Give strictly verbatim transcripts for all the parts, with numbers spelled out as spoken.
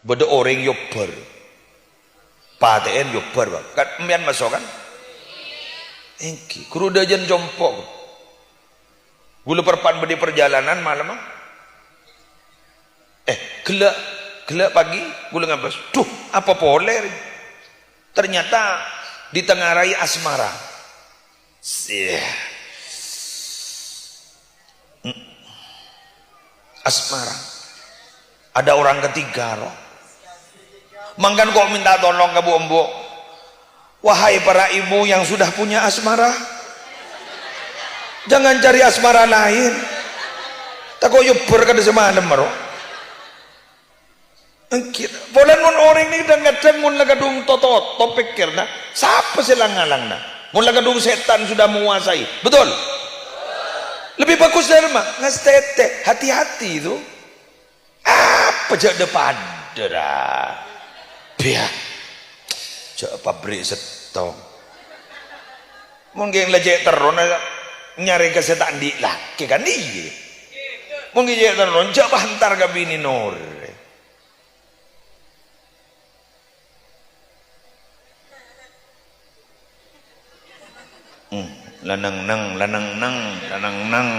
Bâdâ orèng yobâr. Patè'èn yobâr, Bang. Kan empèyan maso', kan? Èngghi, ghuru dhâjâna compo'. Ghulâ perpan bâdâ è parjhâlânan malemma. Eh, ghellâ', ghellâ' pagi, ghulâ ngabâs. Duh, apa polè rè? Ternyata ditengarai asmara. Sih. Hmm. Asmara. Ada orang ketiga, roh. Mangkana kok minta tolong ka bu'-embu'. Wahai para ibu yang sudah punya asmara, jangan cari asmara lain. Tako' yobâr kadhi samalem, roh. Èngghi, polana mon orèng nèka kadhâng-kadhâng mon la kadhung to-, totop pèkkèrra, sapa sè lang-ngalangana? Mon la kadhung sètan sudah menguasai. Betul? Lebih bagus dâri ma-, ngastètè, hati-hati itu. Apa jhâ' dâ-padâ, ra? Biyâ. Jhâ' pabrik sèttong. Mon ghi' la cè' terro na nyarè ka sè ta' andi' lakè, kan iyâ? Mon ghi' cè' terro, jhâ' pantar ka binè norè. Hmm, lanang nang, lanang nang, lanang nang.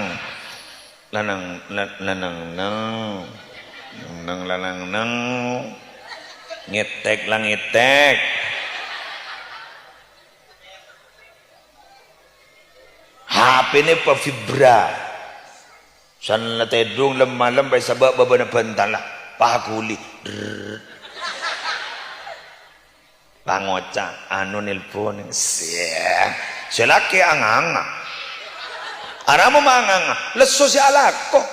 Lanang, la-, lanang nang. Nang, lanang nang. Ngètèk la ngètèk. H P-na pavibra. San la tèdung lem-malem pas sabâ' bâbâna bântalla. Paguli. Drrrr. Pangoca', anu nèlpon. Sè, sè lakè anganga. Arapa ma' anganga? Lesso sè alako.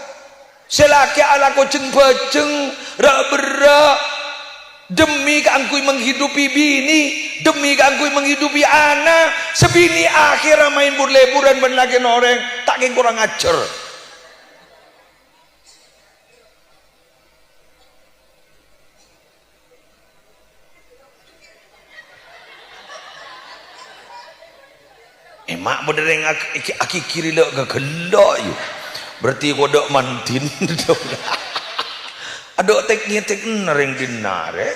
Sè lakè alako jeng-bajeng, ra'-berra', demi kaangghuy menghidupi binè, demi kaangghuy menghidupi ana'. Sè binè akhèrra maèn bur-lèburân bân lakèna orèng, ta' kèng korang ajhâr. Emma' bâdâ rèng ag-, ag-, agigiri la' ghâghellâ', yu. Berarti kodhu mandin. Adhu tek-ngètek rèng dinna' rè.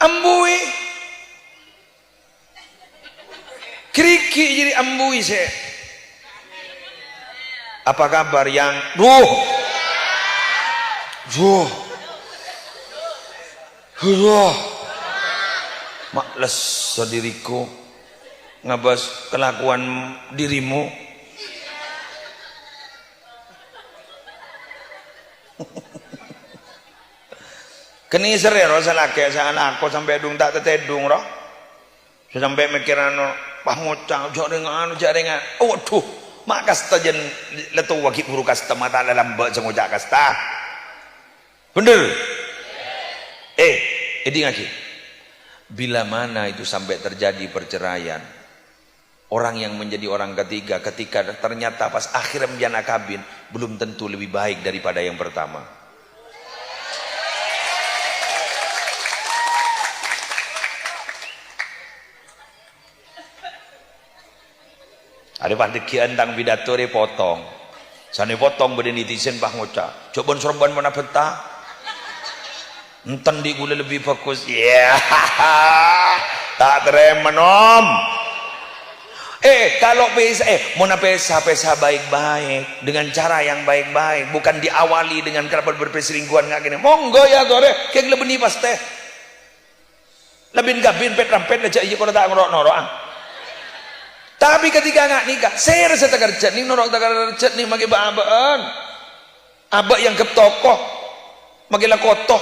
Ambuwi. Ghârighi' jârèya ambuwi sè. Apa kabar, Yang? Duh. Duh. Duh. Ma' lesso diriku ngabâs kelakuan dirimu. Kènè' sèrè, ro, sè lakè, sè alako sampè' dhung ta' tatèdhung, ro. Sè sampè' mèkkèr anu, pas ngoca', "Jhâ' rèng anu, jhâ' rèng anu." Waduh, ma' kasta jân la towa ghi' bhuru kasta, ma' ta' lalambâ' sè ngoca' kasta. Bhender? Eh, èdingngaghi. Bila mana itu sampai terjadi perceraian, orang yang menjadi orang ketiga, ketika ternyata pas akhir empèyan akabin, belum tentu lebih baik daripada yang pertama. Arè pas dhâggi'ân tang pidato rè potong. Sanè potong bâdâ netizen pas ngoca', "Jhâ' bân-sorbân monna bhânta. Enten dhi' ghulâ lebbi bhâghus." Yâ, ta' tarèma, Nom. Eh, kalau pesta, eh, monna pesta, pesta baik-baik, dengan cara yang baik-baik, bukan diawali dengan kenapa berselingkuhan, nggak gini. Monggo yâ, torè, kèng lebbi pas tè. Labin-kabin, pet-rampet, aja iya kalau ta' noro'-noro'an. Tapi ketika nga' nikah, sèra sè takerjhât nèng noro' takerjhât nèng makè bâ-abâ'ân. Abâ' èangghep toko, makè la koto.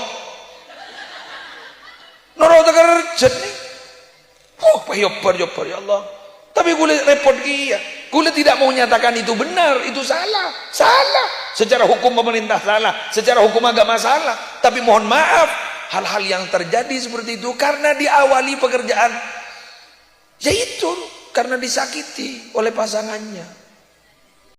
Noro' takerjhât nèng. Oh, pas yobâr-yobâr, ya Allah. Tapi ghulâ repot kèya. Ghulâ tidak mau nyatakan itu benar, itu salah. Salah. Secara hukum pemerintah salah, secara hukum agama salah. Tapi mohon maaf, hal-hal yang terjadi seperti itu karena diawali pekerjaan, yaitu karena disakiti oleh pasangannya.